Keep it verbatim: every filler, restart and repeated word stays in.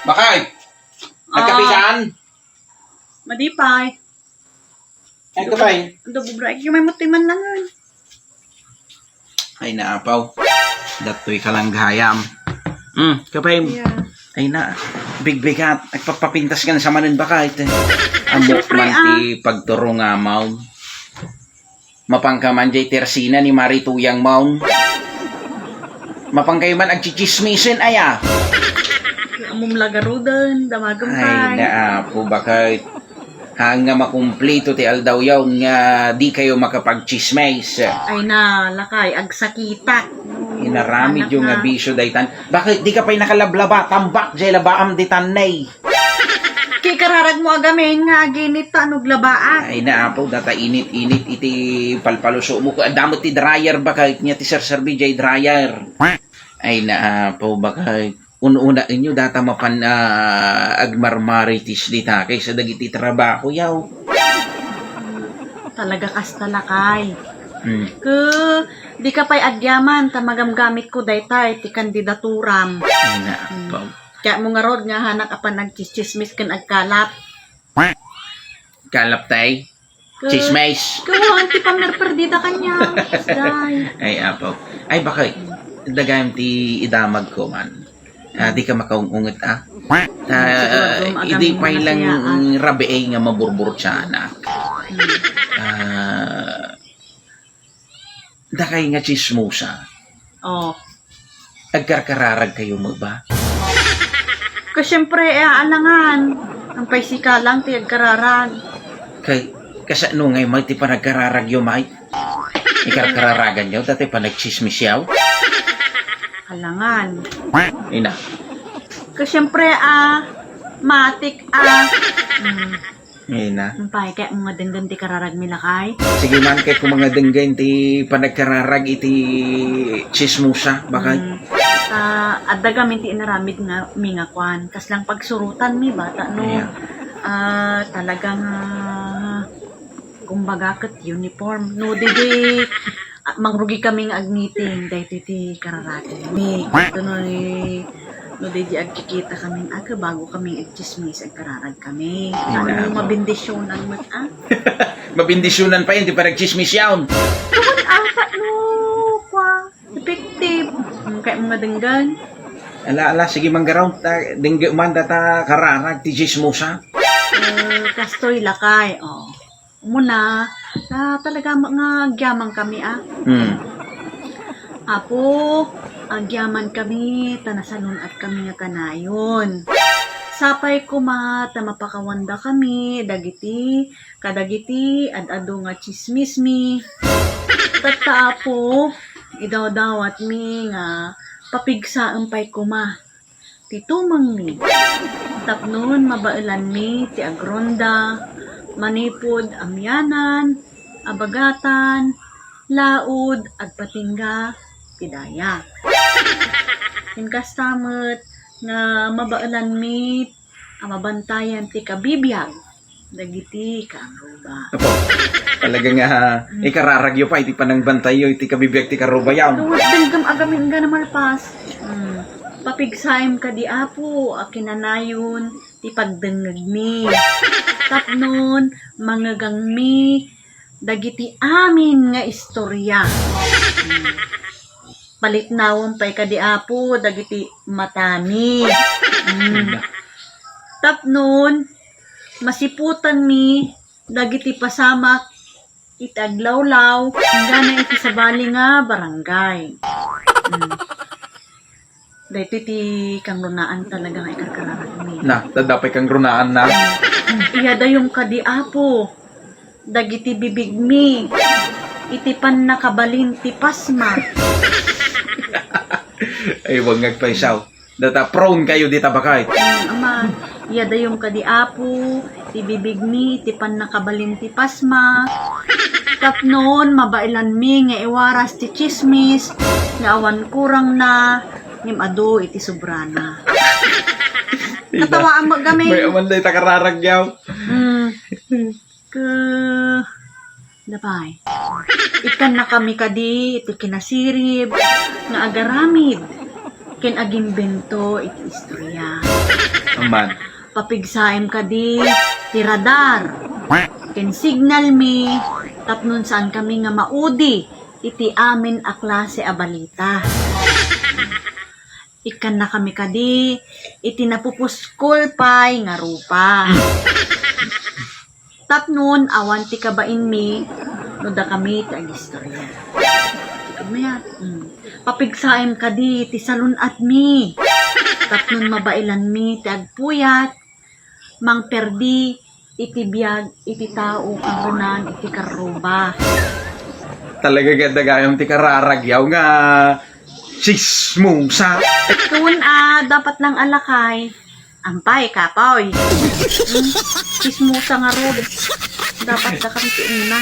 Bakay! Ah. Nagkape kan? Madi pay. Ay, kapay. Ando, bubra. Ay, may muti man lang, eh. Ay, naapaw. Datoy ka lang gayam. Hmm, kapay. Yeah. Ay na, bigbigat. Nagpapapintas ka na sa manen, Bakay, eh. Amok man ti pagturo nga, Maun. Mapangka man jay tersina ni Mari Tuyang, Maun. Mapangkayo man agchichismisen, aya. Ammom la garuden, damagem pay. Ay, naapo, Bakay. Haan nga makumplito ti aldaw yaon nga di kayo makapagchismis. Ay na, lakay, agsakitak. Inaramid yo nga bisyo daytan. Bakit di ka pay nakalablaba? Tambak, jay labaam ditan, nay. Kikararag mo agamin nga aginit ta anug labaak. Ay, naapo, data init-init iti palpaluso mo. Adda met ti dryer, Bakay, nya ti serserbi jay dryer. Ay, naapo, Bakay. Ununaenyo data mapan, ah, agmarmarites dita kaysa dagiti trabaho yaw. Talaga kasta, lakay. Hmm. Ke, di ka pay agyaman ta magamgamit ko daytay ti kandidaturam. Ay, naapaw. Hmm. Kaya mo ngarud nga hanak a panagchismis ken agkalap. Kalap tay? Ke-, Chismis. Kawan ti pamerperdida kanya. Day. Ay, apo. Ay, baka dagayam ti idamag ko man. Ah, di ka makaung-unget, ah. Ah, sigurado, idi pay lang rabiay nga maburbur tiyanak. Hmm. Ah, dakay nga chismosa. Oh. Agkarkararag kayo mo ba? Ka, siyempre, eh, alangan. Ang paisika lang ti agkararag. Kay, kasano ngay may ti panagkararag yo, may? Ikarkararagan yo, dati panagchismis yaw? Alangan. Ina. Ka, siyempre, ah, matik, ah. Mm. Ngayon na. Umpay, kaya mo nga denggen ti kararag mi, lakay? Sige man, kaya kung mga denggen ti panagkararag iti chismosa, bakay? Mm. Ah, adda gamin ti inaramid nga mi nga kwan. Kaslang pagsurutan mi, bata, no? Yeah. Ah, talagang, ah, kumbaga, ket uniform. No, di, di, ah, mangrugi kami nga agmiting, daytoy ti kararagan mi. Ito no, eh, no, di, di agkikita kami, aga, bago kami agchismis, agkararag kami. Ay, ano, nako. Mabendisyonan met, ah? Mabendisyonan pa yan, di pa nagchismis yaon. Kawan, ah, pa, no, kwa, effective. Ang kaya mga denggan. Ala, ala, sige, manggaraw, ta, dengge man, data, kararag, ti chismosa. Eh, kastoy, lakay, oh. Umuna, ah, talaga ma-, nga agyaman kami, ah. Hmm. Apo, agyaman kami, ta nasalun-at kami nga kanayon. Sapay koma, ta mapakawanda kami, dagiti, kadagiti, ad-adu nga chismis mi. Tatta, Apo, idawdawat mi nga papigsaem pay koma ti tumengmi. Tapnon mabaelanmi ti agronda, manipud amianan, abagatan, laud, agpatingga, ti daya. Ken kasta met nga mabaelanmi a mabantayan ti kabibiag dagiti kaarruba. Apo, talaga nga, mm, ikararagyo pay iti panangbantayyo iti kabibiag ti kaarruba yaw. Luwat denggem agamin nga namalpas. Mm. Papigsaem kadi, Apo, a kinanayon ti pagdengngegmi. Tapnon, mangegangmi dagiti amin nga istorya. Mm. Palitnawem pay kadi, Apo, dagiti matami. Mm. Tapnon, masiputanmi dagiti pasamak iti aglawlaw, inggana iti sabali nga barangay. Mm. Daytoy ti kangrunaan talaga nga ikarkararagmi. Na, dadapay kangrunaan na. Iyadayom kadi, Apo, dagiti bibigmi iti pannakabalin ti pasma. Ay, wag ngagpaisaw. Data prone kayo dita, bakay. Mm, ama, iyadayom kadi, Apo, ti bibigmi iti pannakabalin ti pasma. Tapnon, mabaelanmi nga iwaras ti chismis nga awan kurangna, ngem adu iti sobrana. Ida. Katawaam met gamin. May aman dayta kararagyaw. Mm. Ke, dapay. Ikkannakami kadi iti kinasirib nga agaramid ken agimbento iti istorya. Amman. Papigsaem kadi ti radar ken signal mi tapnon saan kami nga maudi iti amin a klase a balita. Ikkanna kami kadi iti napupuskol pay nga rupa. Tapnon awan ti kabainmi no dakami ti agistorya. Mayat, mm. Papigsaem kadi ti salun-atmi. Tapnon mabailanmi ti agpuyat, mangperdi iti biag iti tao kangrunan iti karruba. Talaga gayam ti kararagyaw nga chismosa. Kun a dapat lang alakay, ampay, kapoy. Hmm? Chismosa nga rod. Dapat dakami ti una.